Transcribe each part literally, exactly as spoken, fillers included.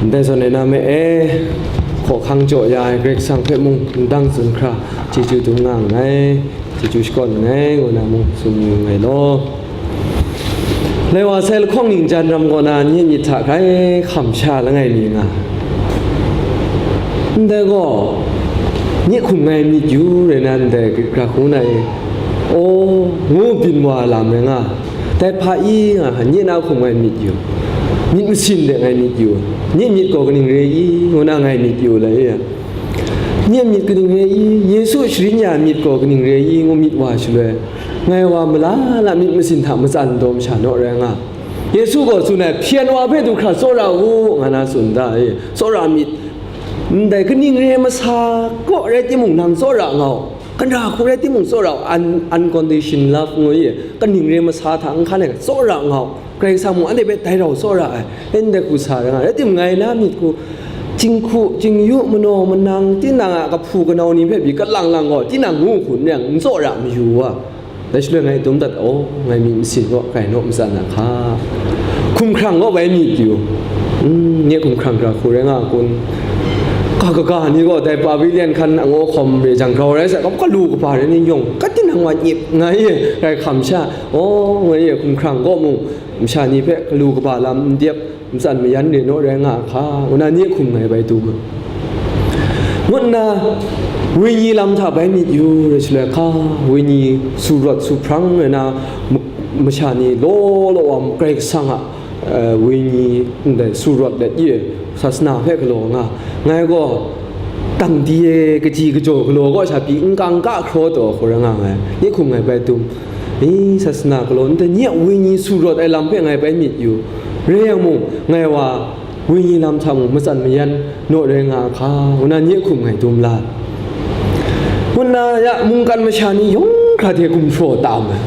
Ndai zawn e na me e, hkawhkang jaw ya ai Karai Kasang hpe mung ndang tsun hkra, chyeju dum nga nngai, chyeju shakawn nngai, ngu na mung tsun yu nngai law. Lai wa sai lahkawng ningjan ram kaw na nye myit hta grai hkam sha langai mi nga. Ndai gaw, nye hkum ngai myit yu rai na ndai, gra hku na e, aw, ngu byin wa lam rai nga. Dai hpa i nga, nye na hkum ngai myit yu, myit masin de ngai myit yu, nye myit gaw kaning re i, ngu na ngai myit yu lai e. Nye myit kaning re i, Yesu sharin ya myit gaw kaning re i, ngu myit wa shaloi, ngai wa mala la myit masin hta matsan daw masha naw rai nga. Yesu gaw tsun ai, hpyen wa hpe du hkra tsawra u, nga na tsun da e, tsawra myit. Ndai kaning re masa kaw rai timung, nang tsawra nga u. Kanra hku rai timung tsawra u, un-, unconditional love ngu ye, kaning re masa hta n hkan ai tsawra nga u. Karai Kasang mung anhte hpe dai rau tsawra ai, ndai hku sa ra nga, rai timung ngai na myit hku, jinghku, jingyu, manaw, manang, tinang a kahpu kanau ni hpe pyi kalang lang gaw, tinang ngu hku n rai yang, n tsawra mayu wa. Dai shaloi ngai dum dat, aw, ngai myit masin gaw grai naw matsan na hka. Hkumhkrang gaw bai myit yu. Mm, nye hkumhkrang gra hku rai nga kun? Ka kaga ni gaw dai pavilion hkan angaw hkawm re jang, grau rai sa, kalu kaba rai ni yawng, ka tinang wa nyip nga ye, grai hkam sha, aw, nga ye, hkumhkrang gaw mung, masha ni hpe galu kaba lam n dep, matsan mayan re naw rai nga hka, ngu na nye hkum ngai bai dum ai. Ngut nna, wenyi lam hta bai myit yu rai shaloi hka, wenyi su rawt su hprang rai na, ma-, masha ni law law wa Karai Kasang a, eh, wenyi ndai su rawt let ye, sasana hpe galaw nga, ngai gaw, tang di e, kaji kajaw galaw kaw sha pyi n kang ka hkraw taw hku rai nga ngai, nye hkum ngai bai dum. I, sasana galaw ndai nye a wenyi su rawt ai lam hpe ngai bai myit yu. Rai yang mung, ngai wa wenyi lam hta mung matsan mayan naw rai nga hka, ngu na nye hkum ngai dum la. Ngut nna ya mungkan masha ni yawng hkra hte gumhpraw tam ai,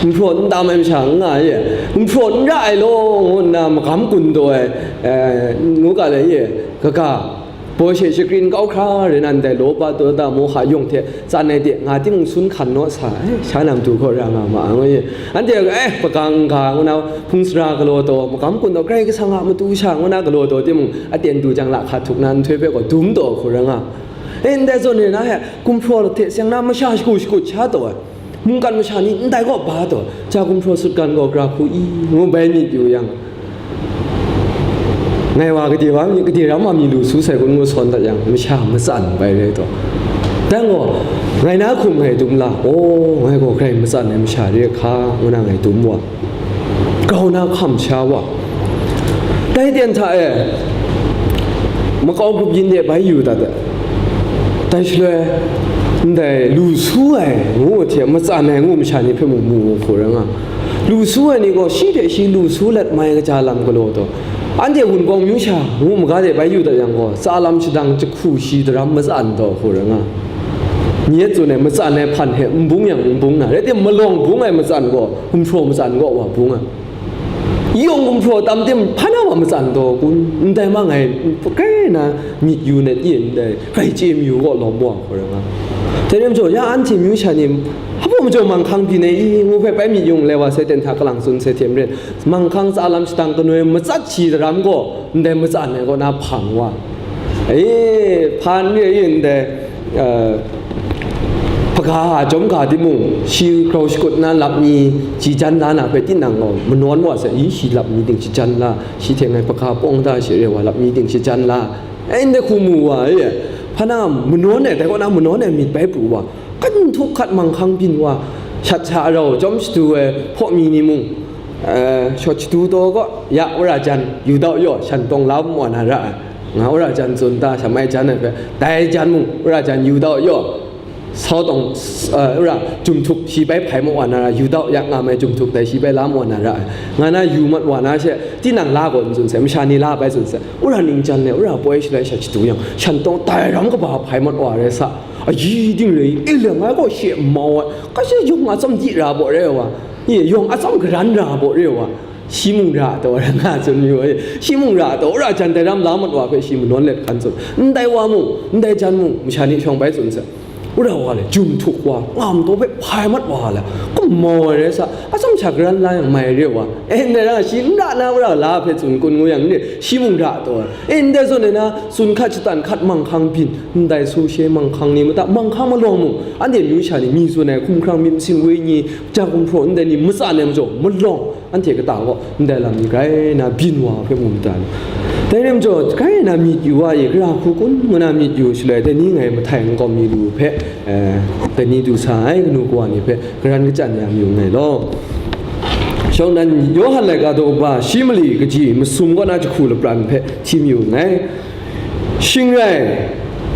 gumhpraw n tam ai masha n nga ye, gumhpraw n ra ai law, ngu nna magam gun taw ai, eh, ngu ga le ye, kaga, baw she shakrin kau hkra rai na ndai lawba dawda moha yawng hte tsan ai de nga timung sun hkan naw sa ai, sha na matu hkaw ra nga ma ai, ngu ye. Anhte, eh, pagang ga, ngu na hpung sara galaw taw, magam gun taw, Karai Kasang a matu sha, ngu na galaw taw timung, aten du jang lahka htuk na nhtoi hpe gaw dum taw hku ra nga. Eh, ndai zawn re na he, gumhpraw hte seng na masha shakut shakut sha taw ai. Mungkan masha ni ndai kaw ba taw, ja gumhpraw sutgan gaw gra hku i, ngu bai myit yu yang, ngai wa gade wa mi, gade ram wa mi lu su sai kun ngu sawn dat yang, masha matsan bai rai taw. Dai gaw, ngai na hkum ngai dum la, aw, ngai gaw grai matsan ai masha re hka, ngu na ngai dum wa. Grau na hkam sha wa. Dai ten hta e, makau grup yin de bai yu dat ai. Dai shaloi, ndai lu su ai ngu hte matsan ai ngu masha ni hpe mung mu hku ra nga. Lu su ai ni gaw shi hte shi lu su let mai kaja lam galaw taw, anhte Wunpawng myu sha ngu maga de bai yu dat yang gaw, tsa lam shadang jahku shi daram matsan taw hku ra nga. Nye tsun ai matsan ai hpan hte n bung yang n bung na, rai tim malawng bung ai matsan gaw, gumhpraw matsan gaw wa bung ai. Yawng gumhpraw tam tim hpa na wa matsan taw kun? Ndai ma ngai, grai na myit yu net ye ndai, grai chye mayu gaw lawm wa hku ra nga. Dai rai majaw, ya anhte myu sha ni, hpa majaw manghkang byin ai i, ngu hpe bai myit yung, lai wa sai ten hta kalang tsun sai hte maren, manghkang tsa lam shadang kanoi matsat shi daram gaw, ndai matsan ai kaw na hpang wa. E, hpan re yin dai, eh, hpaga a chyawm ga timung, shi grau shakut na lap mi, shi jan la na hpe tinang gaw, manawn wa sai, i, shi lap mi ting shi jan la, shi hte ngai hpaga pawng da shi re wa, lap mi ting shi jan la, ai ndai hku mu wa, e, hpa na manawn ai, dai kaw na manawn ai myit bai pru wa, kan htuk hkat manghkang byin wa, shat sha rau, chyawm shadu ai hpaw mi ni mung, eh, shawt shadu taw gaw, ya, wora jan, yu dau yaw, shan tawng la mu wa na ra ai. Nga wora jan tsun ta, shamai jan ai hpe, dai jan mung, wora jan yu dau yaw, sau tawng, eh, wora, jumhtuk shi bai hpai mu wa na ra, yu dau ya nga mai jumhtuk dai shi bai la mu wa na ra ai. Nga na yu mat wa na she, tinang la gaw n tsun sai, masha ni la bai tsun sai, wora ningjan le, wora poi shalai shat shadu yang, shan tawng dai ram kaba hpai mat wa rai sa, ayi ting rai, e le ngai gaw she n mau ai, ka she yawng a tsam di ra baw re wa, ye, yawng a tsam garan ra baw re wa, shi mung ra taw, nga tsun yu ai, shi mung ra taw, ra jan dai ram la mat wa hpe shi manawn let hkan tsun. Ndai wa mung, ndai jan mung, masha ni shawng bai tsun sa. Wora wa le, jum htuk wa, ngam taw hpe hpai mat wa le, kumau ai rai sa, atsawm sha karan la yang mai re wa. E, ndai ra shi n ra na wora la hpe tsun kun ngu yang, ne, shi mung ra taw ai. E, ndai zawn e na, tsun hkat shatan hkat manghkang byin, ndai su she manghkang ni mata, manghkang malawng mung, anhte amyu sha ni, mi tsun ai, hkumhkrang, myit masin, wenyi, ja gumhpraw, ndai ni matsan ai majaw, malawng, anhte kata gaw ndai lam ni grai na byin wa hpe mu mada ni? Dai rai majaw, grai na myit yu wa i, gara hku kun ngu na myit yu shaloi, dai ni ngai mahtai n kawm mi lu hpe, eh, dai ni du sa ai kanu kawa ni hpe karan kachyan ya mayu nngai law. Shawng nnan, Yawhan laika daw kaba shi mali kaji masum kaw na jahku lapran hpe hti mayu nngai. Shing rai,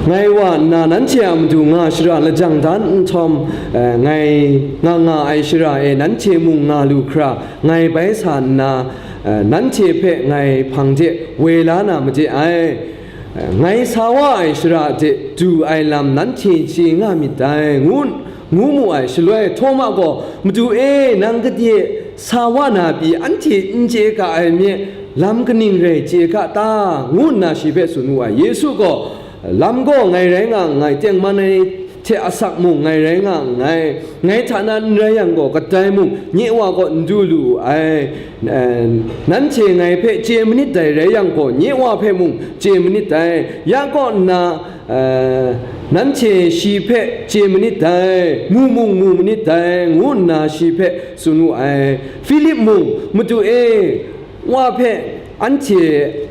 ngai wa nna nanhte a matu nga shara lajang dan nhtawm, eh, ngai nga nga ai shara e nanhte mung nga lu hkra, ngai bai sa nna, eh, nanhte hpe ngai hpang de woi la na made ai. Eh, ngai sa wa ai shara de du ai lam nanhte chye nga myit dai, ngu, ngu mu ai. Shaloi Htawma gaw, "Madu e, nang gade sa wa na pyi anhte n chye ga ai me, lam kaning rai chye ga ta?" ngu nna shi hpe tsun wu ai. Yesu gaw, "Lam gaw ngai rai nga nngai, tengman ai hte asak mung ngai rai nga nngai, ngai hta na n rai yang gaw, kadai mung nye Wa kaw n du lu ai. Eh, nanhte ngai hpe chye manit dai rai yang gaw, nye Wa hpe mung chye manit dai. Ya kaw nna, eh, nanhte shi hpe chye manit dai, mu mung mu manit dai," ngu nna shi hpe tsun wu ai. Filip mung, "Madu e, Wa hpe anhte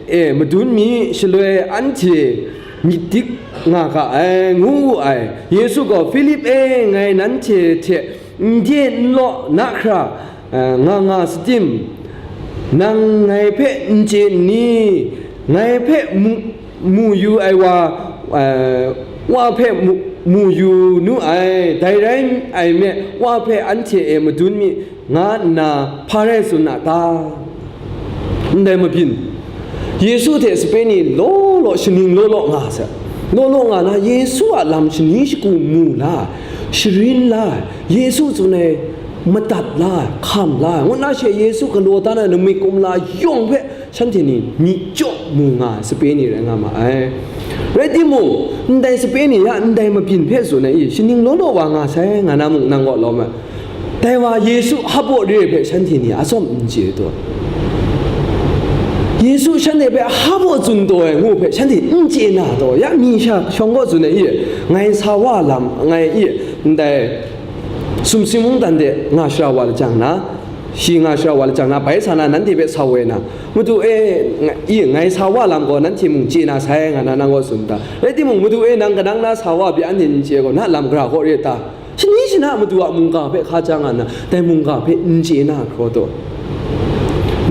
e madun mi, shaloi anhte myit dik nga ga ai," ngu wu ai. Yesu gaw, "Filip e, ngai nanhte hte n de n law na hkra, eh, nga nga satim, nang ngai hpe n chye n ni? Ngai hpe mu, mu yu ai wa, eh, Wa hpe mu, mu yu nu ai, dai rai ai me, Wa hpe anhte e madun mi, nga nna hpa rai tsun a ta?" Ndai mabyin, Yesu hte sape ni law law, shaning law law nga ai. Law law nga na, Yesu a lam shani shagu mu la, sharin la, Yesu tsun ai madat la, hkam la, ngu na she Yesu galaw dan ai lamik kumla yawng hpe shanhte ni myi jaw mu nga ai sape ni rai nga ma ai. Rai timung, ndai sape ni ya ndai mabyin hpe tsun ai, i, shaning law law wa nga sai, nga na mung nang kaw lawm ai. Dai wa Yesu hpa re hpe shanhte ni atsawm n chye taw. Yesu shanhte hpe hpa tsun taw ai ngu hpe shanhte n chye na taw, ya mi sha shawng kaw tsun ai, i, ngai sa wa lam, ngai, i, ndai sumsing mungdan de nga shara wa lajang na, shi nga shara wa lajang na, bai sa na, nanhte hpe sa woi na, "Madu e, nga, i, ngai sa wa lam gaw, nanhte mung chye na sai," nga na nang kaw tsun ta? Rai timung, "Madu e, nang kanang na sa wa pyi anhte n chye gaw, na lam gara kaw re ta?" Shani shana Madu a mungga hpe hka ja nga nna, dai mungga hpe n chye na hkraw taw.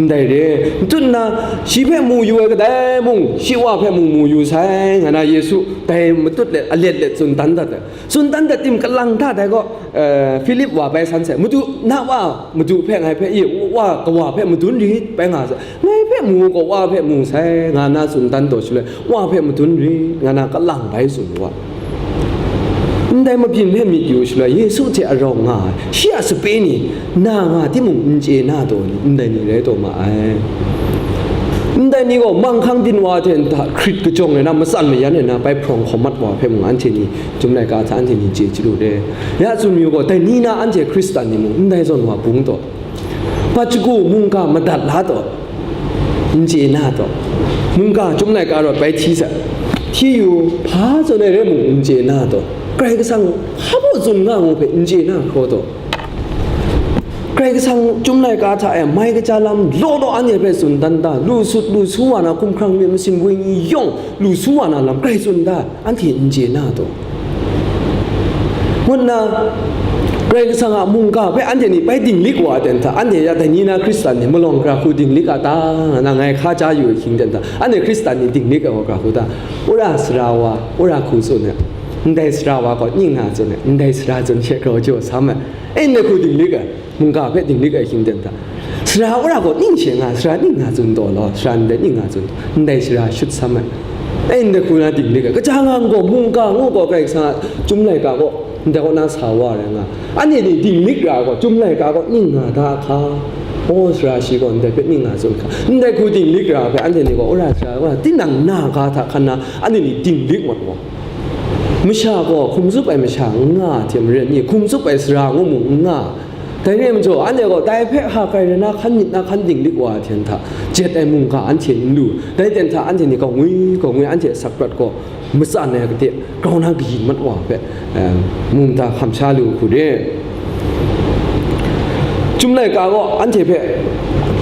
Ndai re, n tut nna, shi hpe mu yu ai kadai mung, shi Wa hpe mung mu yu sai, nga na Yesu dai matut let, alet let tsun dan dat ai. Tsun dan dat tim kalang hta dai gaw, eh, Filip wa bai san sai, "Madu, na Wa, Madu hpe ngai hpe, i, Wa, kawa hpe madun rit bai nga sai, ngai hpe mu gaw, Wa hpe mu sai," nga na tsun dan taw shaloi, "Wa hpe madun rit," nga na kalang bai tsun wa. Ndai mabyin hpe myit yu shaloi, Yesu hte arau nga ai, shi a sape ni, na nga timung n chye na taw ni, ndai ni rai taw ma ai. Ndai ni gaw manghkang byin wa hte nta hkrit kajawng ai na, matsan mayan ai na, bai hprawng hkawm mat wa hpe mung, anhte ni, Chyum laika hta anhte ni chye chyalu re. Ya tsun mayu gaw, dai ni na anhte Hkristan ni mung, ndai zawn wa bung taw, hpa shagu mungga madat la taw, n chye na taw, mungga Chyum laika rawt bai hti sa, hti yu, hpa zawn ai rai mung, n chye na taw, Karai Kasang hpa baw tsun nga ngu hpe n chye na hkraw taw, Karai Kasang Chyum laika hta e mai kaja lam law law anhte hpe tsun dan da, lu sut lu su wa na, hkumhkrang myit masin wenyi yawng lu su wa na lam grai tsun da, anhte n chye na taw, ngu nna, Karai Kasang a mungga hpe anhte ni bai dinglik wa ai ten hta, anhte ya dai ni na Hkristan ni malawng gara hku dinglik a ta, nga na ngai hka ja yu ai hkying ten hta, anhte Hkristan ni dinglik ai wa gara hku ta, wora sara wa, wora hku tsun ai, ndai sara wa gaw ning nga tsun ai, ndai sara tsun she grau jaw sam ai, e, ndai hku dinglik ai. Mungga hpe dinglik ai hkying ten hta, sara wora gaw ning she nga, sara ning nga tsun taw law, sara ndai ning nga tsun, ndai sara shut sam ai. E, ndai hku na dinglik ai, kaja nga gaw, mungga ngu gaw, Karai Kasang a Chyum laika gaw, ndai kaw na sa wa rai nga, anhte ni dinglik ra gaw, Chyum laika gaw ning nga da hka, aw, sara shi gaw ndai hpe ning nga tsun hka, ndai hku dinglik ra hpe, anhte ni gaw, wora sara, wora, tinang na ga hta hkan na, anhte ni dinglik mat gaw, Masha gaw hkum tsup ai masha n nga ai hte maren ni, hkum tsup ai sara ngu mung n nga. Dai re ai majaw, anhte gaw dai hpe hka kai rai na, hkan myit na, hkan dinglik wa ai hten hta, jet ai mungga anhte n lu. Dai ten hta anhte ni gaw ngwi gaw ngwi, anhte a sakprat gaw matsan ai kade grau na kayin mat wa hpe, eh, mungga hkam sha lu hku re. Chyum laika gaw anhte hpe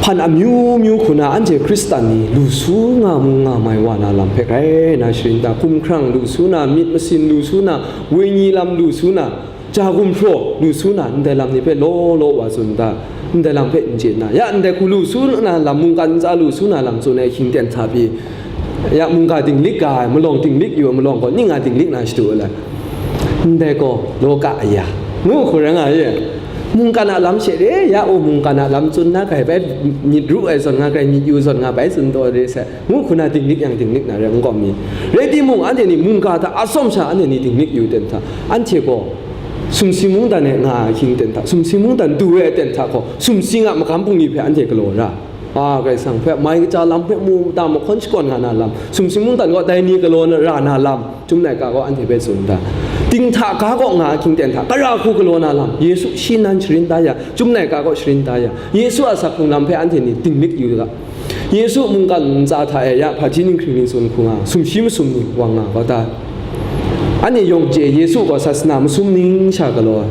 hpan amyu myu hku na, anhte Hkristan ni lu su nga mu nga mai wa na lam hpe grai na sharin da, hkumhkrang lu su na, myit masin lu su na, wenyi lam lu su na, ja gumhpraw lu su na, ndai lam ni hpe law law wa tsun da, ndai lam hpe n chye nna, ya ndai hku lu su na lam, mungkan ntsa lu su na lam tsun ai hkying ten hta pyi, ya mungga dinglik ga ai, malawng dinglik yu ai malawng gaw, ning a dinglik na shadu ai lai. Ndai gaw law ka aya, ngu hku rai nga ye. Mungkan a lam she re, ya u, mungkan a lam tsun na, grai bai myit ru ai zawn nga, grai myit yu zawn nga bai tsun taw re sai, ngu hku na dinglik yang dinglik na re, n gaw mi. Rai timung, anhte ni mungga hta atsawm sha, anhte ni dinglik yu ten hta, anhte gaw sumsing mungdan e nga ai hkying ten hta, sumsing mungdan du ai ten hta gaw, sumsing a magam bungli hpe anhte galaw ra. A, Karai Kasang hpe mai kaja lam hpe mu mada mahkawn shakawn nga na lam, sumsing mungdan gaw dai ni galaw na ra na lam, Chyum laika gaw anhte hpe tsun da. Dinghta ga kaw nga ai hkying ten hta, kara hku galaw na lam, Yesu shi nan sharin da ya, Chyum laika gaw sharin da ya, Yesu a asak hkrung lam hpe anhte ni dinglik yu ga. Yesu mungkan ntsa hta e ya hpaji ninghkring ni tsun hku nga, sumshi masum ni wang nga ga ta? Anhte yawng chye, Yesu gaw sasana masum ning sha galaw ai,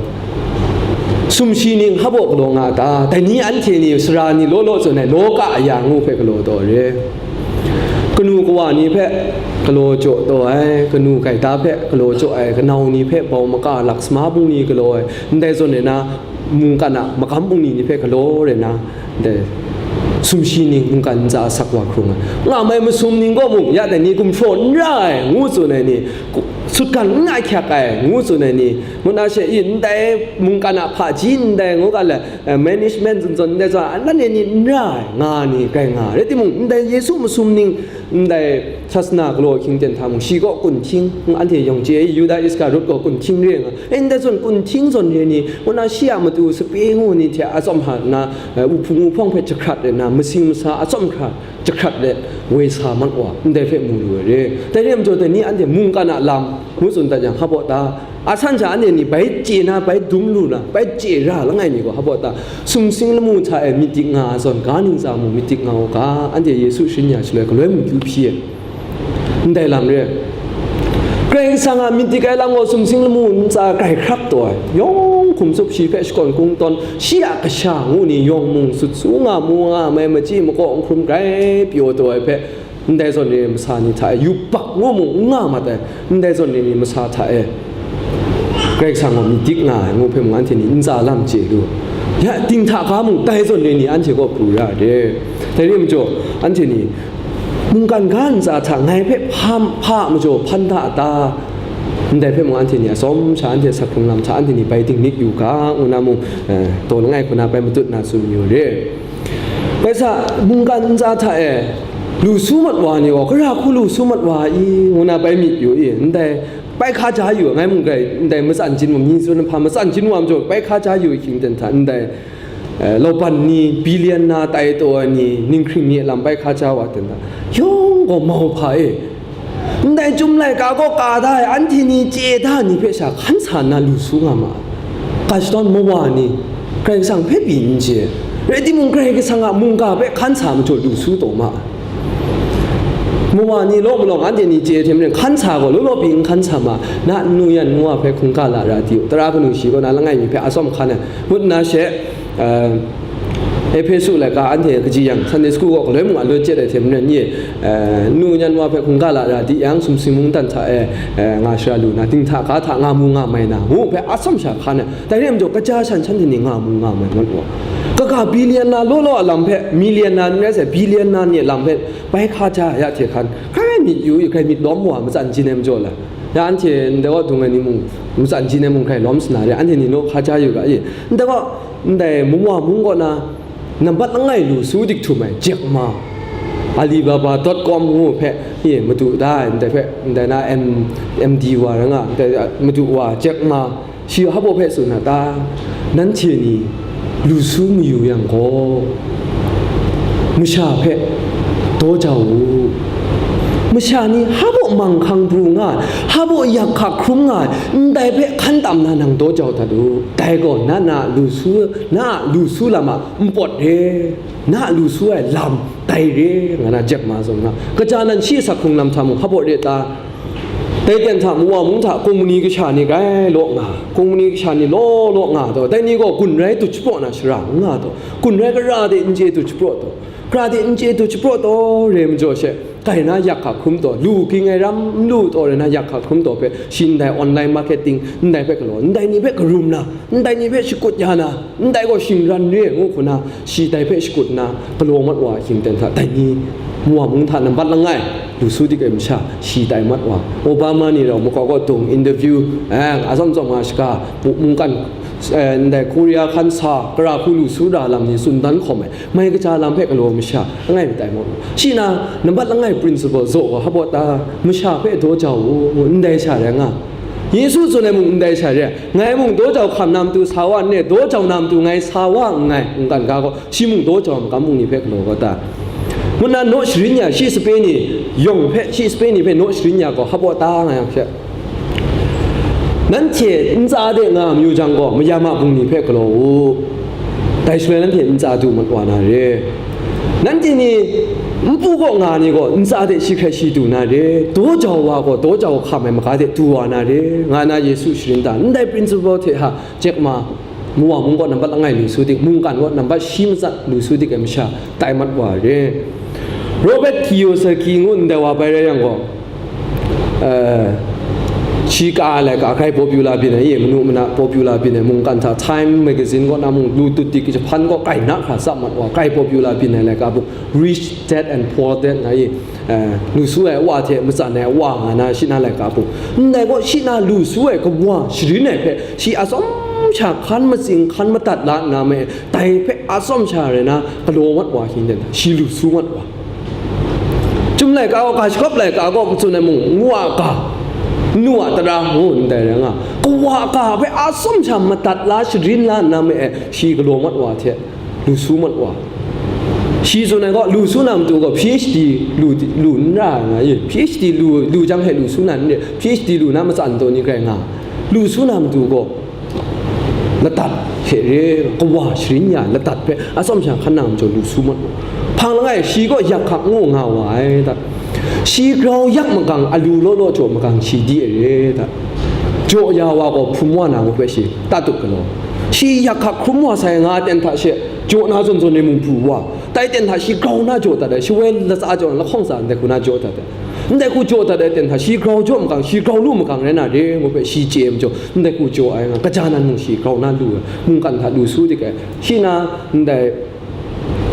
sumshi ning hpa baw galaw nga ta? Dai ni anhte ni sara ni law law tsun ai, law ka aya ngu hpe galaw taw re. Kanu kawa ni hpe galaw jaw taw ai, kanu gaida hpe galaw jaw ai, kanau ni hpe bau maka, laksama bungli galaw ai, ndai zawn e na, mungkan a magam bungli ni hpe galaw re na, ndai sumshi ning mungkan ntsa asak wa hkrung ai, nga mai masum ning gaw mung, ya dai ni gumhpraw n ra ai, ngu tsun ai ni, ku-, sutgan n ahkyak ai, ngu tsun ai ni, ngu na she i, ndai mungkan a hpaji ndai ngu ga le, eh, management zawn zawn ndai zawn, nanhte ni n ra ai, nga ni grai nga. Rai timung, ndai Yesu masum ning, ndai sasana galaw hkying ten hta mung, shi gaw kunhting, anhte yawng chye ai, Yuda Iskariot gaw kunhting re nga. E, ndai zawn kunhting zawn re ni, ngu na shi a matu sape ngu ni hte atsawm hkra nna, eh, uhpung uhpawng hpe jahkrat re nna, masing masa atsawm hkra jahkrat let woi sa mat wa, ndai hpe mu lu ai re. Dai re ai majaw, dai ni anhte mungkan a lam, ngu tsun dat yang, hpa baw ta? A san sha anhte ni bai chye na, bai dum lu na, bai chye ra langai mi gaw, hpa baw ta? Sumsing lamu hta e myit dik nga ai zawn, ga ntsa mung myit dik nga u ga, anhte Yesu sharin ya shaloi galoi mungkyu hpyi ai. Ndai lam re ai. Karai Kasang a myit dik ai lam gaw sumsing lamu ntsa grai hkrak taw ai. Yawng hkum tsup shi hpe shakawn kungdawn, shi a kasha ngu ni yawng mung sut su nga mu nga mai, machyi makaw n hkrum grai pyaw taw ai hpe, ndai zawn re ai masa ni hta e yubak ngu mung n nga mat ai, ndai zawn re ai masa hta e Karai Kasang gaw myit dik nga ai ngu hpe mung anhte ni ntsa lam chye lu. Ya, dinghta ga mung dai zawn re ni anhte kaw pru ra ai re. Dai re ai majaw, anhte ni mungkan ga ntsa hta ngai hpe hpa, hpa a majaw hpan da a ta? Ndai hpe mung anhte ni atsawm sha, anhte asak hkrung lam hta anhte ni bai dinglik yu ga, ngu na mung, eh, taw langai hku na bai matut na tsun yu re. Bai sa, mungkan ntsa hta e lu su mat wa ni gaw, gara hku lu su mat wa i, ngu na bai myit yu i, ndai bai hkaja yu, ngai mung grai, ndai matsan jin wa, myi tsun hpa matsan jin wa majaw, bai hkaja yu hkying ten hta, ndai, eh, lauban ni, billion na tai taw ai ni, ninghkring ni a lam bai hkaja wa ten hta, yawng gaw mau hpa e, ndai Chyum laika kaw ka da ai, anhte ni chye da ni hpe sha hkan sa nna lu su nga ma ai. Ga shadawn mawa ni, Karai Kasang hpe pyi n chye, rai timung, Karai Kasang a mungga hpe hkan sa majaw lu su taw ma ai. Mawa ni law malawng anhte ni chye hte maren, hkan sa gaw law law pyi n hkan sa ma, na nnu yan nwa hpe hkungga lara di u, tara kanu shi kaw na langai mi hpe atsawm hkan ai, ngut nna she, eh, Ehpesu laika anhte kaji yang, Sunday school gaw galoi mung a loi chye ai hte maren, nye, eh, nnu yan wa hpe hkungga lara di yang, sumsing mungdan hta e, eh, nga shara lu na, dinghta ga hta nga mu nga mai na, ngu hpe atsawm sha hkan ai. Dai re ai majaw, kaja shan shanhte ni nga mu nga mai mat wa. Kaga billion na law law a lam hpe, million na n rai sai, billion na ni a lam hpe bai hkaja ya hte hkan, hkrai myit yu i, hkrai myit lawm wa, matsan jin ai majaw la. Ya anhte ndai kaw dung ai ni mung, matsan jin ai mung hkrai lawm sa na re, anhte ni naw hkaja yu ga i. Ndai kaw, ndai Mungwa mung kaw na, nambat langai lu su dik htum ai Jack Ma, Alibaba dot com ngu hpe, e, madu da ai, ndai hpe, ndai na M, M D wa rai nga, ndai, madu wa Jack Ma, shi hpa baw hpe tsun na ta? Nanhte ni lu su mayu yang gaw, masha hpe daw jau u. Masha ni hpa baw manghkang pru nga ai, hpa baw yak hka hkrum nga ai, ndai hpe hkan tam na nang daw jau dat u. Dai gaw na na lu su, na a lu su lam a npawt re, na a lu su ai lam dai re, nga na Jack Ma zawn nga. Kaja nan shi asak hkrung lam hta mung hpa baw re ta? Dai ten hta, mawa mung hta, kawmuni kasha ni grai law nga, kawmuni kasha ni law law nga taw, dai ni gaw gun rai dut shapraw na shara n nga taw, gun rai kara de n chye dut shapraw taw, kara de n chye dut shapraw taw, re majaw she, kai na yak hka hkrum taw, lu ging ai ram n lu taw rai na yak hka hkrum taw hpe, shi ndai online marketing, ndai hpe galaw, ndai ni hpe karum na, ndai ni hpe shakut ya na, ndai gaw shingran re ngu hku na, shi dai hpe shakut nna, galaw mat wa a hkying ten hta, dai ni, mawa mung hta nambat langai, lu su dik ai masha, shi tai mat wa. Obama ni rau makau kaw dung interview, eh, atsawm tsawm nga shaka, mungkan, eh, ndai Korea hkan sa, kara hku lu su ra lam ni tsun dan hkawm ai, mai kaja lam hpe galaw masha, langai matai maw? Shi na, nambat langai principle zaw wa hpa baw ta, masha hpe daw jau u, ndai sha rai nga. Yesu tsun ai mung ndai sha re, ngai mung daw jau hkam na matu sa wa n re, daw jau na matu ngai sa wa nngai, mungkan ga gaw, shi mung daw jau ai makam bungli hpe galaw gaw ta? Ngu nna naw sharin ya, shi sape ni yawng hpe, shi sape ni hpe naw sharin ya gaw, hpa baw ta nga yang she, nanhte ntsa de nga mayu jang gaw, mayam a bungli hpe galaw u. Dai shaloi nanhte ntsa du mat wa na re. Nanhte ni npu kaw nga ni gaw, ntsa de shi hkrai shi du na re. Daw jau wa gaw, daw jau hkam ai maga de du wa na re, nga na Yesu sharin ta? Ndai principle hte hta, Jack Ma, mawa mung kaw nambat langai lu su dik, mungkan kaw nambat shi matsat lu su dik ai masha tai mat wa re. Robert Kiyosaki ngu ndai wa bai rai yang gaw, eh, shi ka ai laika hkrai popular byin ai, ye manu mana popular byin ai, mungkan hta Time magazine kaw na mung lu tut dik, Japan kaw kai na hkra tsap mat wa, hkrai popular byin ai laika bung, Rich Dad and Poor Dad nga i, eh, lu su ai wa hte matsan ai wa nga na, shi na laika bung. Ndai gaw shi na lu su ai kawa sharin ai hpe, shi atsawm sha hkan matsing hkan madat la nna me, dai hpe atsawm sha rai na, galaw mat wa hkying ten, shi lu su mat wa. Chyum laika gaw, ga shagawp laika gaw, matsun ai mung, ngu a ga, nu a tara ngu ndai rai nga, kawa ga hpe atsawm sha madat la sharin la nna me, shi galaw mat wa hte, lu su mat wa. Shi tsun ai gaw, lu su na matu gaw, P H D lu, lu n ra ai nga i, P H D lu, lu jang hte lu su na n re, P H D lu na matsan taw ni grai nga, lu su na matu gaw, ladat hte re, kawa sharin ya ai ladat hpe atsawm sha hkan na majaw lu su mat wa. Hpang langai, shi gaw yak hkak ngu nga wa ai ta? Shi grau yak magang, alu law law jaw magang, shi di ai re ta? Jaw ya wa gaw hpum wa na ngu hpe shi tat up galaw, shi yak hkak hkrum wa sai nga ai ten hta she, jaw na zawn zawn e mung pru wa, tai ten hta shi grau na jaw dat ai, shawoi latsa jaw na lahkawng tsa ndai hku na jaw dat ai, ndai hku jaw dat ai ten hta shi grau jaw magang, shi grau lu magang rai na re ngu hpe shi chye ai majaw, ndai hku jaw ai nga, kaja nan mung shi grau na lu ai, mungkan hta lu su dik ai, shi na ndai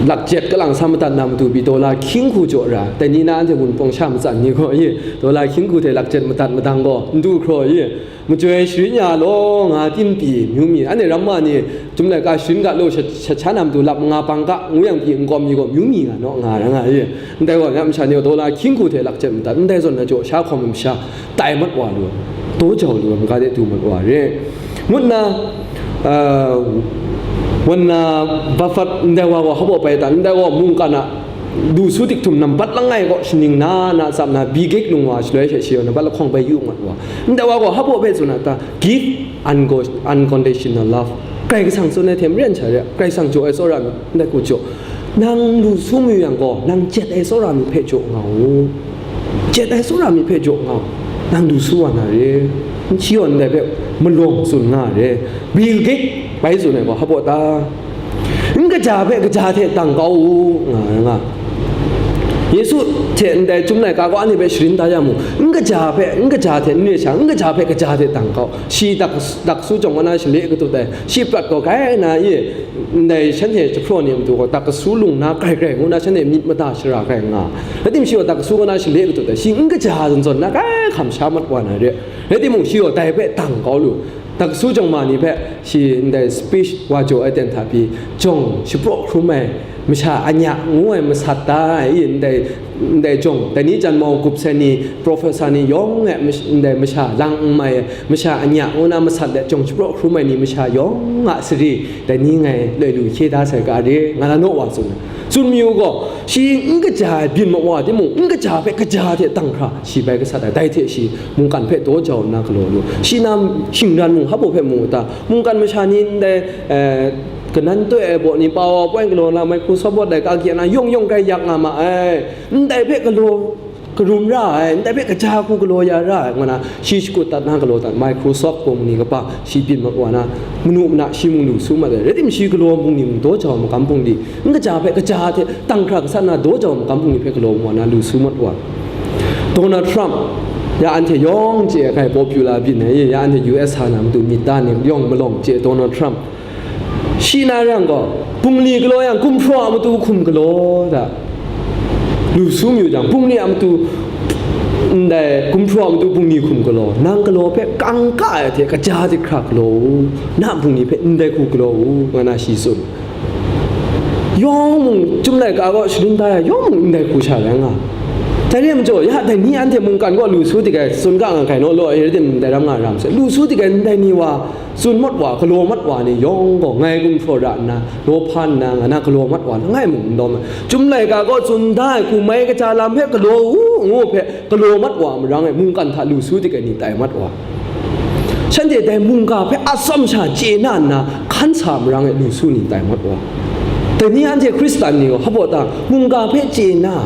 lakjet kalang sa madat na matu pyi, dola hkying hku jaw ra, dai ni na anhte Wunpawng sha matsan ni gaw, ye, dola hkying hku hte lakjet madat madang gaw, n du hkraw, ye, majoi sharin ya law nga, tim pyi, myu mi, anhte ram ma ni, Chyum laika sharin ga law, shat, shat sha na matu lap manga bang ga, ngu yang pyi, n kawm mi gaw, myu mi nga naw nga ra nga, ye. Ndai gaw, ya masha ni gaw, dola hkying hku hte lakjet madat, ndai zawn na jaw sha hkawm ai masha, tai mat wa lu, daw jau lu ai maga de du mat wa re, ngu nna, uh, Warren Buffett ndai wa gaw hpa baw bai ta? Ndai gaw mungkan a lu su dik htum nambat langai kaw shaning na na tsap na, Bill Gates lung wa shaloi she shi gaw nambat lahkawng bai yu mat wa. Ndai wa gaw hpa baw bai tsun a ta? Give unco-, unconditional love. Karai Kasang tsun ai hte maren sha re, Karai Kasang jaw ai tsawra mi, ndai hku jaw. Nang lu su mayu yang gaw, nang jet ai tsawra mi hpe jaw nga u. Jet ai tsawra mi hpe jaw nga u. Nang lu su wa na re. N hti yaw ndai hpe malawng tsun nga re. Bill Gates bai tsun ai gaw hpa baw ta? N kaja hpe kaja hte dang kau u, nga ai nga. Yesu hte ndai Chyum laika gaw anhte hpe sharin da ya mu. N kaja hpe, n kaja hte n re sha, n kaja hpe kaja hte dang kau. Shi dak, dak su jawng wa na shale katut ai, shi prat gaw grai na, ye, ndai shanhte jahpraw ni a matu gaw, dak kasu lung na grai grai ngu na, shanhte myit mada shara grai nga. Rai timung, shi gaw dak kasu kaw na shale katut ai, shi n kaja zawn zawn na grai hkam sha mat wa na re. Rai timung, shi gaw dai hpe dang kau lu. Dak kasu jawng ma ni hpe shi ndai speech wa jaw ai ten hta pyi, jawng shapraw hkrum ai masha anya ngu ai masat ta ai, ndai ndai jawng, dai ni janmau gup sai ni, professor ni yawng e mash-, ndai masha lang n mai ai, masha anya ngu na masat let jawng shapraw hkrum ai ni masha yawng a sari, dai ni ngai loi lu hkye da sai ga re, nga na naw wa tsun ai. Tsun mayu gaw, shi n kaja ai byin mawa timung, n kaja hpe kaja hte tanghkra shi bai gasat ai, dai hte shi mungkan hpe daw jau nna galaw lu. Shi na shingran mung hpa baw hpe mu u ta? Mungkan masha ni ndai, eh, kanan toi ai baw ni, pa wa poi galaw na, Microsoft baw dai ka kya na, yawng yawng grai yak nga ma ai. Ndai hpe galaw karum ra ai, ndai hpe kaja hku galaw ya ra ai, nga na shi shakut dat na galaw dat, Microsoft gaw mung ni kaba shi byin mat wa na, manu mana shi mung lu su mat ai, rai timung shi galaw bungli mung daw jau magam bungli, n kaja hpe kaja hte tanghkra gasat na daw jau magam bungli hpe galaw wa na lu su mat wa. Donald Trump, ya anhte yawng chye ai, popular byin ai, ya anhte U S sa na matu myit da ni yawng malawng chye ai Donald Trump. Shi na yang gaw, bungli galaw yang, gumhpraw a matu hkum galaw da. Lu su mayu jang, bungli a matu, ndai gumhpraw a matu bungli hkum galaw, nang galaw hpe kangka ai hte kaja hte hkra galaw u, na bungli hpe ndai hku galaw u, nga na shi tsun. Yawng mung, Chyum laika gaw sharin da ya, yawng mung ndai hku sha rai nga. Dai re majaw, ya dai ni anhte mungkan gaw lu su dik ai, tsun ga nga hkai naw law, e rai tim, ndai ram nga ram sai, lu su dik ai ndai ni wa, tsun mat wa, galaw mat wa ni yawng gaw, ngai gumhpraw ra nna, law hpa nna, nga na galaw mat wa, langai mung n lawm ai. Chyum laika gaw tsun da ai hku, mai kaja lam hpe galaw u, ngu hpe, galaw mat wa a marang e, mungkan hta lu su dik ai ni tai mat wa. Shanhte dai mungga hpe atsawm sha chye na nna, hkan sa a marang e lu su ni tai mat wa. Dai ni anhte Hkristan ni gaw, hpa baw ta, mungga hpe chye na,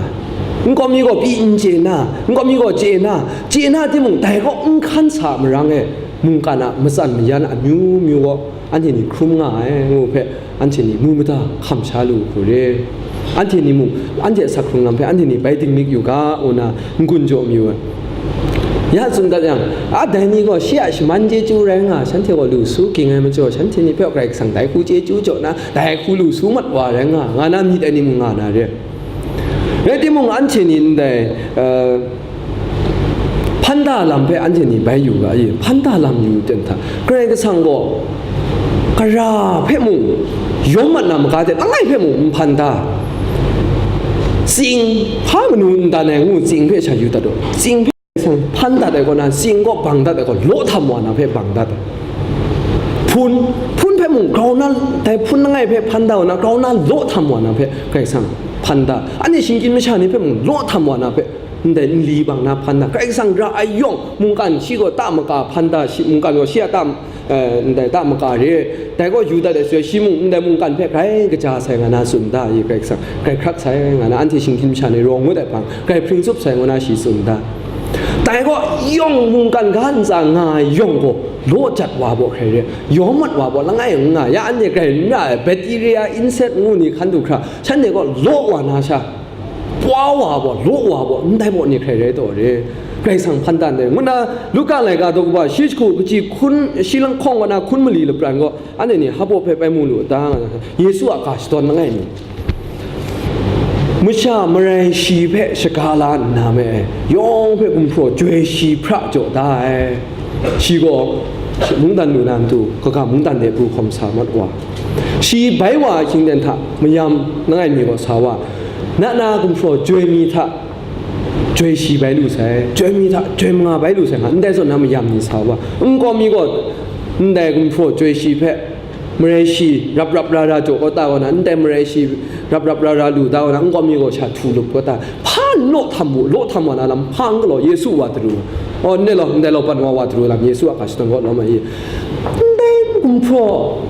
nkau mi gaw pyi n chye na, nkau mi gaw chye na, chye na timung, dai kaw n hkan sa a marang e, mungkan a matsan mayan amyu myu gaw anhte ni hkrum nga ai, ngu hpe, anhte ni mu mada hkam sha lu hku re. Anhte ni mung, anhte a sak hkrung lam hpe anhte ni bai dinglik yu ga, ngu na n-gun jaw mayu ai. Ya tsun dat yang, a dai ni gaw shi a shaman chyeju rai nga, shanhte gaw lu su ging ai majaw, shanhte ni hpe Karai Kasang dai hku chyeju jaw na, dai hku lu su mat wa rai nga, nga na myit ai ni mung nga na re. Rai timung, anhte ni ndai, eh, hpan da lam hpe anhte ni bai yu ga, e, hpan da lam yu ten hta, Karai Kasang gaw gara hpe mung yawm mat na maga hte langai hpe mung n hpan da, tsing hpa manu n dan ai ngu tsing hpe sha yu dat u. Tsing hpe Karai Kasang hpan dat ai kaw na, tsing gaw bang dat ai gaw, law htam wa na hpe bang dat ai. Hpun, hpun hpe mung grau na, dai hpun langai hpe hpan da wa na, grau na law htam wa na hpe Karai Kasang hpan da. Anhte shinggyim masha ni hpe mung law htam wa na hpe, ndai nli bang na hpan da. Karai Kasang ra ai yawng, mungkan shi gaw ta maka hpan da, shi, mungkan gaw shi a ta, eh, ndai ta maka re, dai gaw yu dat ai shaloi, shi mung ndai mungkan hpe grai kaja sai nga na tsun da, i Karai Kasang, grai hkrak sai nga na, anhte shinggyim masha ni rawng ngut ai hpang, grai hpring tsup sai ngu na shi tsun da. Dai gaw yawng mungkan ga ntsa nga ai yawng gaw, law jat wa baw hkrai re, yawm mat wa baw langai n nga, ya anhte grai n ra ai, bacteria, insect ngu ni hkan du hkra, shanhte gaw law wa na sha, pwa wa baw, law wa baw, ndai baw ni hkrai rai taw re, Karai Kasang hpan da ndai, ngu na, Luka laika daw kaba, shi jahku kaji hkun, shi langhkawng wa na hkun mali lapran gaw, anhte ni hpa baw hpe bai mu lu a ta? Yesu a ga shadawn langai mi, masha marai shi hpe shaga la nna me, yawng hpe gumhpraw joi shi hpra jaw da ai. Shi gaw mungdan lu na matu, kaga mungdan de pru hkawm sa mat wa. Shi bai wa ai hkying ten hta mayam langai mi gaw sa wa, na na gumhpraw joi mi hta joi shi bai lu sai, joi mi hta joi manga bai lu sai nga, ndai zawn na mayam ni sa wa. Nkau mi gaw ndai gumhpraw joi shi hpe marai shi rap rap ra ra jaw kau ta wa na, ndai marai shi rap rap ra ra lu ta wa na, nkau mi gaw sha htu lup kau ta, hpa n law htam mu, law htam wa na lam hpa n galaw, Yesu wa daru. Oh, ndai law, ndai law pan wa wa daru lam, Yesu a ga shadawn kaw lawm ai. Ndai gumhpraw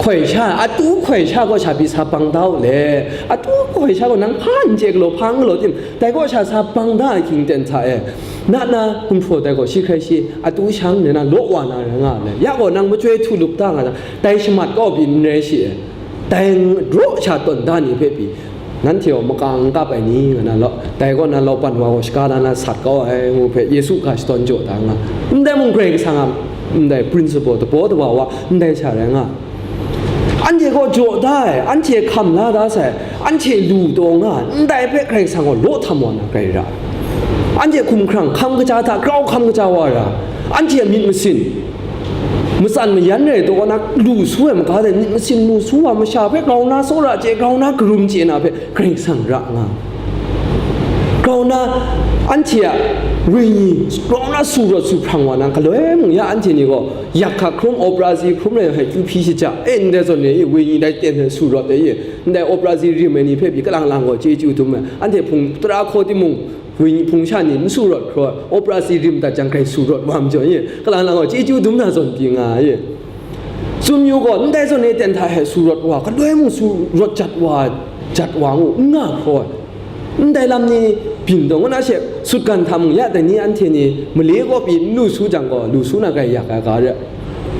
hkoi sha, atu hkoi sha gaw sha pyi sa bang da u le, atu hkoi sha gaw nang hpa n chye galaw, hpa n galaw tim, dai gaw sha sa bang da ai hkying ten hta e, na na gumhpraw dai gaw shi hkrai shi, atu shang nna law wa na rai nga le, ya gaw nang machyoi htu lup da nga na, dai shamat kau pyi n rai shi e, dai raw sha tawn da ni hpe pyi, nanhte gaw maka n kap ai ni, nga na law, dai kaw na laupan wa gaw shaga na na sat kau ai, ngu hpe Yesu ga shadawn jaw da nga. Ndai mung Karai Kasang a ndai principle, dabaw dawa wa, ndai sha rai nga. Anhte gaw jaw da ai, anhte hkam la da sai, anhte lu taw nga, ndai hpe Karai Kasang gaw law htam wa na grai ra. Anhte hkumhkrang hkam kaja hta grau hkam kaja wa ra, anhte a myit masin, matsan mayan rai taw na lu su ai maga de, myit masin lu su wa masha hpe grau na tsawra chye, grau na karum chye na hpe Karai Kasang ra nga. Grau na, anhte a wenyi grau na su rawt su hprang wa na, galoi mung ya anhte ni gaw yak hkak hkrum, operasi hkrum rai ai kyu hpyi shaja, e, ndai zawn ni e, wenyi dai ten hte su rawt ai e, ndai operasi rim ai ni hpe pyi kalang lang gaw chyeju dum ai, anhte hpung tara hkaw timung, wenyi hpung sha ni n su rawt hkra, operasi rim dat jang, grai su rawt wa majaw e, kalang lang gaw chyeju dum na zawn pyi nga ai e. Tsun yu gaw, ndai zawn ni ten hta hte su rawt wa, galoi mung su rawt jat wa, jat wa ngu, n nga hkra ai. Ndai lam ni byin taw, ngu na she, sutgan hta mung ya dai ni anhte ni male kaw pyi n lu su jang gaw, lu su na grai yak ai ga re.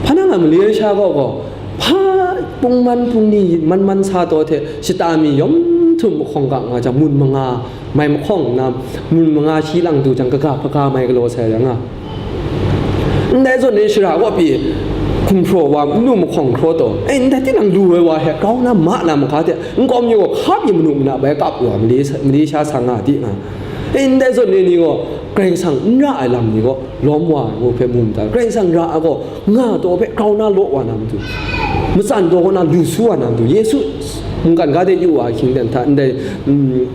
Hpa na nga male sha kaw gaw, hpa pungman pungni man man sa taw hte shata mi yawm htum mahkawng ga nga jang, mun manga mai mahkawng nna, mun manga shi lang du jang, kaga hpaga mai galaw sai ra nga. Ndai zawn ni shara kaw pyi hkumhpraw wa n lu mahkawng hkraw taw, e, ndai tinang lu ai wa hte grau na ma na maga hte, n kawm yu gaw hka pyi manu mana bai kap wa, mali sa, mali sha sa nga di nga. E, ndai zawn ni ni gaw Karai Kasang n ra ai lam ni gaw lawm wa ai ngu hpe mu mada, Karai Kasang ra ai gaw nga taw hpe grau na law wa na matu, matsan taw kaw na lu su wa na matu, Yesu mungkan ga de yu wa ahkying ten hta ndai, mm,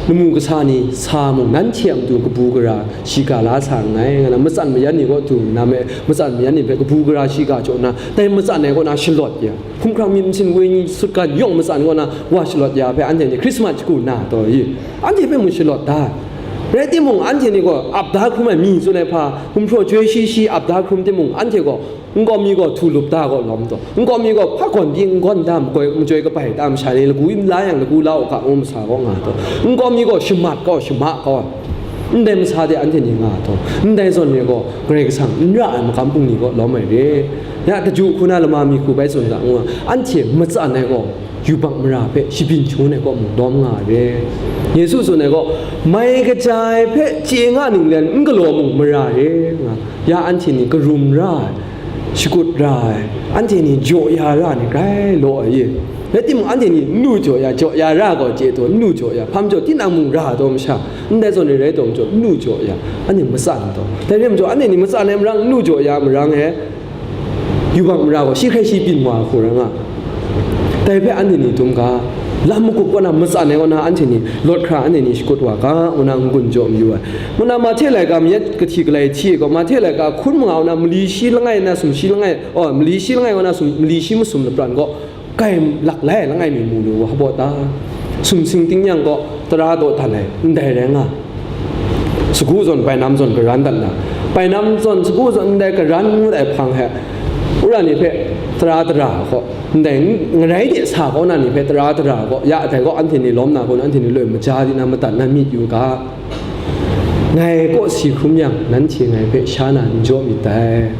lamu kasa ni sa mung, nanhte a matu kabu gara shiga la sa nngai, nga na, matsan mayan ni kaw du na me, matsan mayan ni hpe kabu gara shiga jaw na, dai matsan ai kaw na shalawt ya, hkumhkrang myit masin wenyi sutgan yawng matsan kaw na wa shalawt ya hpe, anhte ni Hkrismat shagu na taw i, anhte hpe mung shalawt da. Rai timung, anhte ni gaw ap da hkrum ai mi tsun ai hpa, gumhpraw joi shi shi ap da hkrum timung, anhte gaw n kawm mi gaw htu lup da gaw lawm taw, n kawm mi gaw hpa gawn pyi n gawn da makoi machyoi kabai ta masha ni lagu n la yang lagu la u ga ngu masa gaw nga taw, n kawm mi gaw shamat gaw shama gaw, ndai masa de anhte ni nga taw, ndai zawn ni gaw Karai Kasang n ra ai makam bungli gaw lawm ai re. Ya, daju hku na lama mi hku bai tsun ga ngu, anhte matsan ai gaw yubak mara hpe shabyin shangun ai kaw mung lawm nga ai re. Yesu tsun ai gaw, mai kaja ai hpe chye nga ninglen n galaw mung mara re nga, ya anhte ni karum ra ai, shakut ra ai, anhte ni jaw ya ra ai ni grai law ai e. Rai timung, anhte ni n lu jaw ya, jaw ya ra gaw chye taw, n lu jaw ya, hpa majaw tinang mung ra taw masha, ndai zawn ni rai taw majaw, n lu jaw ya, anhte matsan taw. Dai re majaw, anhte ni matsan ai marang, n lu jaw ya marang e, yubak mara gaw shi hkrai shi byin wa ai hku rai nga. Dai hpe anhte ni dum ga, lam magup kaw na, matsan ai kaw na, anhte ni lawt hkra, anhte ni shakut wa ga, ngu na n-gun jaw mayu ai. Ngu na Mahte laika mayat kahti galai hti gaw, Mahte laika hkun manga kaw na, mali shi langai na sumshi langai, oh, mali shi langai kaw na sum, mali shi masum lapran gaw, kai lak lai langai mi mu lu wa hpaw ta? Sumsing tingnyang gaw tara dawdan ai, ndai rai nga. Sagu zawn, bainam zawn karan dat na, bainam zawn, sagu zawn ndai karan ngut ai hpang hte, wora ni hpe tara dara gaw, ndai ngarai de sa kau na ni hpe tara dara gaw, ya dai gaw anhte ni lawm na gaw, anhte ni loi maja di na madat na myit yu ga. Ngai kawsi hkrum yang, nanhte ngai hpe sha na n jaw myit dai.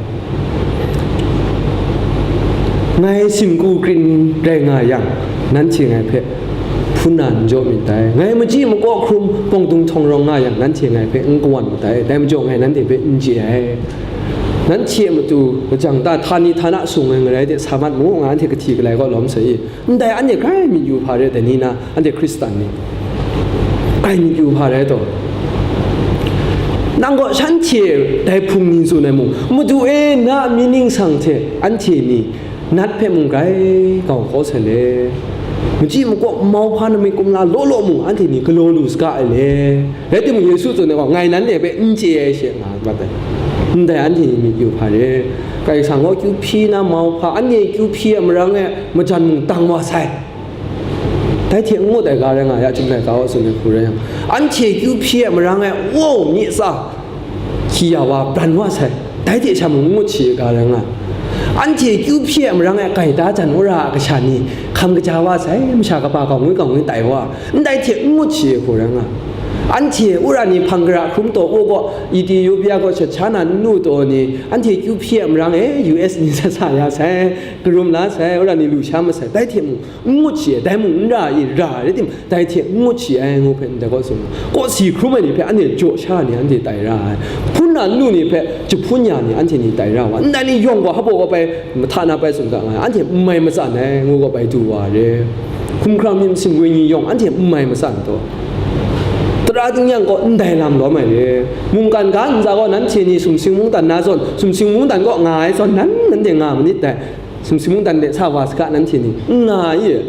Ngai singku krin rai nga yang, nanhte ngai hpe hpun na n jaw myit dai. Ngai machyi makaw hkrum pawngdung htawng rawng nga yang, nanhte ngai hpe n kawan myit dai. Dai majaw ngai nanhte hpe n chye ai. Nanhte a matu lajang ta htani htana sung ai ngarai de sa mat mu, nga anhte kahti galai kaw lawm sai i. Ndai anhte grai myit yu hpa re, dai ni na, anhte Hkristan ni grai myit yu hpa re taw? Nang gaw shanhte dai hpung ni tsun ai mung, Madu e, na a myit ningsang hte anhte ni nat hpe mung grai kau kau sai le. Machyi makaw mauhpa namik kumla law law mung, anhte ni galaw lu saga ai le. Rai timung, Yesu tsun ai gaw, ngai nanhte hpe n chye ai she nga ai mat ai. Ndai anhte ni myit yu hpa re. Karai Kasang gaw kyu hpyi na mauhpa, anhte kyu hpyi ai marang e majan mung dang wa sai. Dai hte n ngut ai ga rai nga ya, chyum laika wa tsun ai hku rai yang, anhte kyu hpyi ai marang e, wow, myi tsa hkyi ya wa bran wa sai. Dai hte sha mung n ngut shi ai ga rai nga. Anhte kyu hpyi ai marang e, gaida jan wora a kasha ni hkam kaja wa sai, masha kaba gaw ngwi gaw ngwi tai wa, ndai hte n ngut shi ai hku rai nga. Anhte wora ni hpang gara hkrum taw u gaw, Ethiopia gaw shat sha na n lu taw ni, anhte kyu hpyi ai marang e, U S ni sa sa ya sai, karum la sai, wora ni lu sha masai, dai hte mung n ngut shi ai, dai mung n ra i, ra ai rai tim, dai hte n ngut shi ai ngu hpe ndai kaw tsun, kawsi hkrum ai ni hpe anhte jaw sha ni anhte tai ra ai, hpun na n lu ni hpe jahpun ya ni anhte ni tai ra wa, ndai ni yawng gaw hpaw gaw bai, mahta na bai tsun ga nga ai, anhte n mai matsan ai ngu gaw bai du wa re. Hkumhkrang myit masin wenyi yawng anhte n mai matsan taw, tara tingnyang gaw ndai lam lawm ai re. Mungkan ga ntsa gaw nanhte ni sumsing mungdan na zawn, sumsing mungdan gaw nga ai zawn nan, nanhte nga manit dai. Sumsing mungdan de sa wa saga nanhte ni n nga i?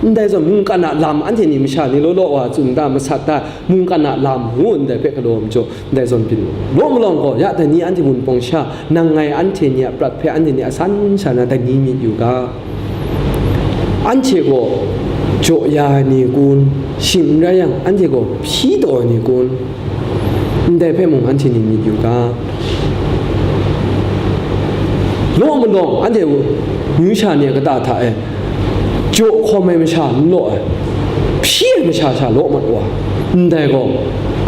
Ndai zawn mungkan a lam anhte ni masha ni law law wa tsun da, masat da, mungkan a lam ngu ndai hpe galaw majaw, ndai zawn byin law malawng gaw, ya dai ni anhte wunpawng sha, nang ngai anhte ni a prat hpe anhte ni a san sha na dai ni myit yu ga. Anhte gaw jaw ya ai ni kun? Shing n rai yang, anhte gaw hpyi taw ai ni kun? Ndai hpe mung anhte ni myit yu ga. Law malawng anhte myu sha ni a kata hta e jaw hkawm ai masha n law ai, hpyi ai masha sha law mat wa, ndai gaw,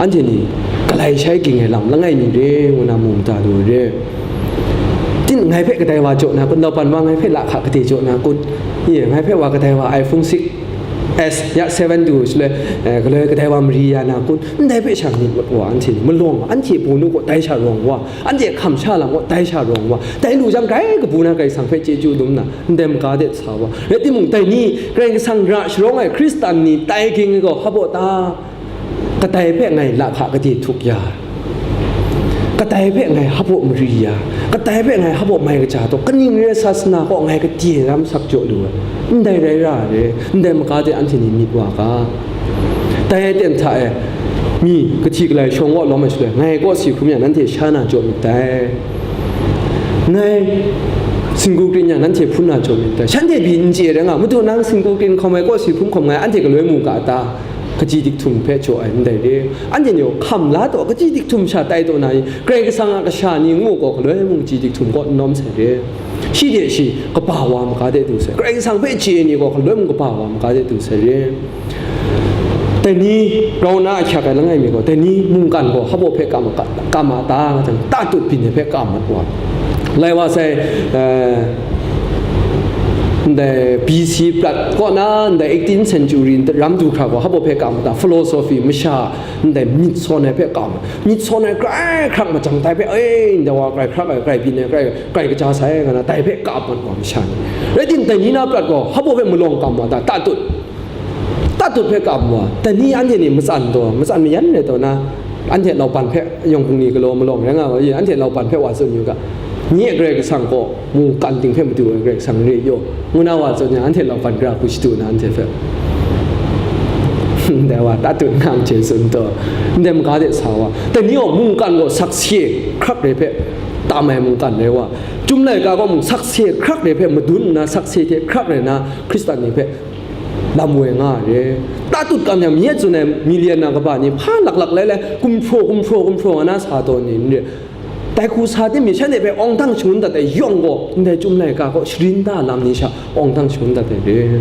anhte ni galai shai ging ai lam langai mi re, ngu na mu mada lu ai re. Tin, ngai hpe kadai wa jaw na kun? Laupan wa ngai hpe lahka gade jaw na kun? Ye, ngai hpe wa kadai wa iPhone six S ya seven du shaloi, eh, galoi kadai wa mari ya na kun? Ndai hpe sha myit mat wa, anhte ni malawng, anhte punu gaw dai sha rawng wa, anhte hkam sha lam gaw dai sha rawng wa, dai lu jang grai kabu na Karai Kasang hpe chyeju dum na, ndai maga de sa wa. Rai timung, dai ni Karai Kasang ra sharawng ai Hkristan ni tai ging ai gaw hpa baw ta? Kadai hpe ngai lahka gade htuk ya, kadai hpe ngai hpa baw mari ya, kadai hpe ngai hpa baw mai kaja taw, kaning re sasana kaw ngai gade ram sak jaw lu ai? Ndai rai ra ai re, ndai maga de anhte ni myit wa ga. Dai aten hta e mi kahti galai shawng kaw lawm ai shaloi, ngai kawsi hkrum yang nanhte sha na jaw myit dai. Ngai singgu krin yang nanhte hpun na jaw myit dai. Shanhte pyi n chye rai nga, Madu, nang singgu krin hkawm ai, kawsi hpun hkawm ai, anhte galoi mu ga ta? Kaji dik htum hpe jaw ai ndai re. Anhte ni gaw hkam la taw, kaji dik htum sha tai taw na i? Karai Kasang a kasha ni ngu gaw, galoi mung kaji dik htum kaw n lawm sai re. Shi de shi kaba wa maga de du sai, Karai Kasang hpe chye ai ni gaw, galoi mung kaba wa maga de du sai re. Dai ni grau na ahkyak ai langai mi gaw, dai ni mungkan gaw hpa baw hpe kam, kam a ta, nga jang, tatut byin ai hpe kam mat wa. Lai wa sai, eh, ndai B C prat kaw na, ndai eighteen century ram du hkra gaw hpa baw hpe kam a ta? Philosophy, masha ndai myit sawn ai hpe kam, myit sawn ai grai hkrak majang tai hpe, e, ndai wa grai hkrak ai, grai byin ai, grai, grai kaja sai, nga na, dai hpe kam mat wa masha ni. Rai tim, dai ni na prat gaw hpa baw hpe malawng kam wa ta? Tatut, tatut hpe kam wa. Dai ni anhte ni matsan taw, matsan mayan rai taw na, anhte laupan hpe yawng hpung ni galaw malawng rai nga wa, anhte laupan hpe wa tsun yu ga. Nye Karai Kasang gaw mungkan ting hpe madu ai Karai Kasang re yaw, ngu na wa tsun yang, anhte laupan gara hku shadu na, anhte hpe, ndai wa tatut nga myit tsun taw, ndai maga de sa wa. Dai ni gaw mungkan gaw sakse hkrak re hpe tam ai mungkan rai wa, Chyum laika gaw mung sakse hkrak re hpe madun nna, sakse hte hkrak rai na Hkristan ni hpe lam woi nga ai re. Tatut kam yang, mi e tsun ai million na kaba ni hpa laklak lai lai, gumhpraw, gumhpraw, gumhpraw nga na sa taw ni n re. Dai hku sa tim mi shanhte hpe awng dang shangun dat ai yawng gaw, ndai Chyum laika gaw sharin da lam ni sha awng dang shangun dat ai re.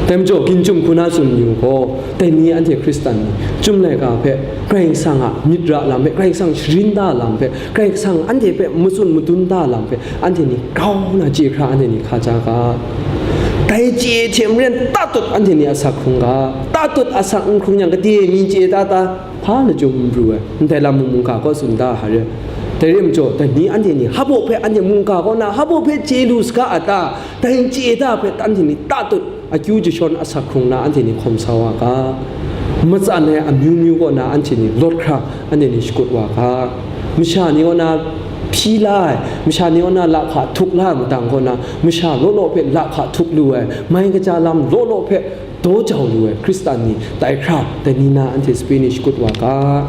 Dai majaw, Ginchum hku na tsun yu gaw, dai ni anhte Hkristan ni Chyum laika hpe, Karai Kasang a myit ra lam hpe, Karai Kasang sharin da lam hpe, Karai Kasang anhte hpe matsun madun da lam hpe, anhte ni grau na chye hkra anhte ni hkaja ga. Dai chye hte maren tatut anhte ni asak hkrung ga. Tatut asak n hkrung yang, gade mi chye ta ta? Hpa lachyum n pru ai, ndai lam mung mungga kaw tsun da ai re. Dai rai majaw, dai ni anhte ni hpa baw hpe anhte mungga kaw na hpa baw hpe chye lu saga a ta? Dai chye da hpe anhte ni tatut akyu jashawn asak hkrung na anhte ni hkawm sa wa ga. Matsan ai amyu myu kaw na anhte ni lawt hkra anhte ni shakut wa ga. Masha ni kaw na hpyi la ai, masha ni kaw na lahka htuk la ai madang kaw na, masha law law hpe lahka htuk lu ai, mai kaja lam law law hpe daw jau lu ai Hkristan ni tai hkra, dai ni na anhte sape ni shakut wa ga.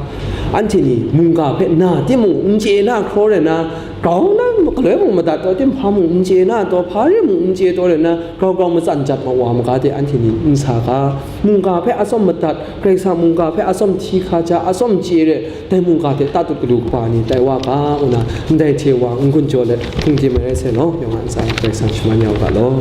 Anhte ni mungga hpe na timung n chye na hkraw rai na, grau na galoi mung madat taw, tim hpa mung n chye na taw, hpa re mung n chye taw rai na, grau grau matsan jat ma wa maga de anhte ni n sa ga. Mungga hpe atsawm madat, Karai Kasang mungga hpe atsawm hti hkaja, atsawm chye re, dai mungga hte tatut galu kaba ni tai wa ga, ngu na ndai hte wa n-gun jaw let, hpungdim ai rai sai law, yawng a ntsa Karai Kasang shaman ya u ga law.